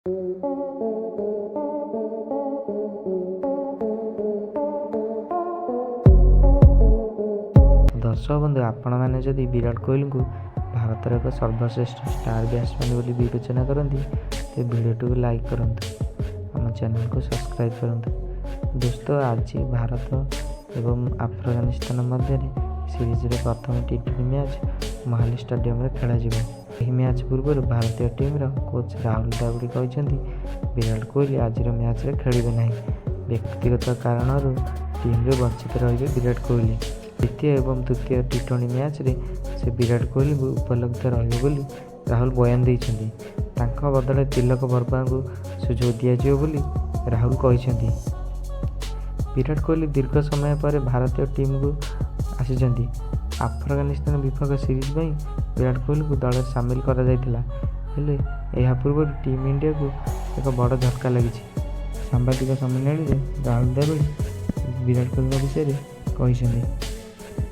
ଦର୍ଶକ ବନ୍ଧୁ, ଆପଣମାନେ ଯଦି ବିରାଟ କୋହଲିଙ୍କୁ ଭାରତର ଏକ ସର୍ବଶ୍ରେଷ୍ଠ ଷ୍ଟାର ବ୍ୟାଟ୍ସମ୍ୟାନ୍ ବୋଲି ବିବେଚନା କରନ୍ତି, ତେବେ ଭିଡ଼ିଓଟିକୁ ଲାଇକ୍ କରନ୍ତୁ, ଆମ ଚ୍ୟାନେଲକୁ ସବସ୍କ୍ରାଇବ୍ କରନ୍ତୁ। ଦୋସ୍ତ, ଆଜି ଭାରତ ଏବଂ ଆଫଗାନିସ୍ତାନ ମଧ୍ୟରେ ସିରିଜର ପ୍ରଥମ ଟି-20 ମ୍ୟାଚ୍ ମୋହାଲି ଷ୍ଟାଡିୟମରେ ଖେଳାଯିବ। ଏହି ମ୍ୟାଚ୍ ପୂର୍ବରୁ ଭାରତୀୟ ଟିମ୍ର କୋଚ୍ ରାହୁଲ ଦ୍ରାବିଡ଼ କହିଛନ୍ତି, ବିରାଟ କୋହଲି ଆଜିର ମ୍ୟାଚ୍ରେ ଖେଳିବେ ନାହିଁ। ବ୍ୟକ୍ତିଗତ କାରଣରୁ ଟିମ୍ରୁ ବଞ୍ଚିତ ରହିବେ ବିରାଟ କୋହଲି। ଦ୍ୱିତୀୟ ଏବଂ ତୃତୀୟ ଟି-20 ମ୍ୟାଚ୍ରେ ସେ ବିରାଟ କୋହଲିଙ୍କୁ ଉପଲବ୍ଧ ରହିବେ ବୋଲି ରାହୁଲ ବୟାନ ଦେଇଛନ୍ତି। ତାଙ୍କ ବଦଳରେ ତିଲକ ବର୍ମାଙ୍କୁ ସୁଯୋଗ ଦିଆଯିବ ବୋଲି ରାହୁଲ କହିଛନ୍ତି। ବିରାଟ କୋହଲି ଦୀର୍ଘ ସମୟ ପରେ ଭାରତୀୟ ଟିମ୍କୁ ଆସିଛନ୍ତି। ଆଫଗାନିସ୍ତାନ ବିପକ୍ଷ ସିରିଜ୍ ପାଇଁ ବିରାଟ କୋହଲିଙ୍କୁ ଦଳରେ ସାମିଲ କରାଯାଇଥିଲା। ହେଲେ ଏହା ପୂର୍ବରୁ ଟିମ୍ ଇଣ୍ଡିଆକୁ ଏକ ବଡ଼ ଝଟକା ଲାଗିଛି। ସାମ୍ବାଦିକ ସମ୍ମିଳନୀରେ ରାହୁଲ ଦ୍ରାବିଡ଼ ବିରାଟ କୋହଲିଙ୍କ ବିଷୟରେ କହିଛନ୍ତି।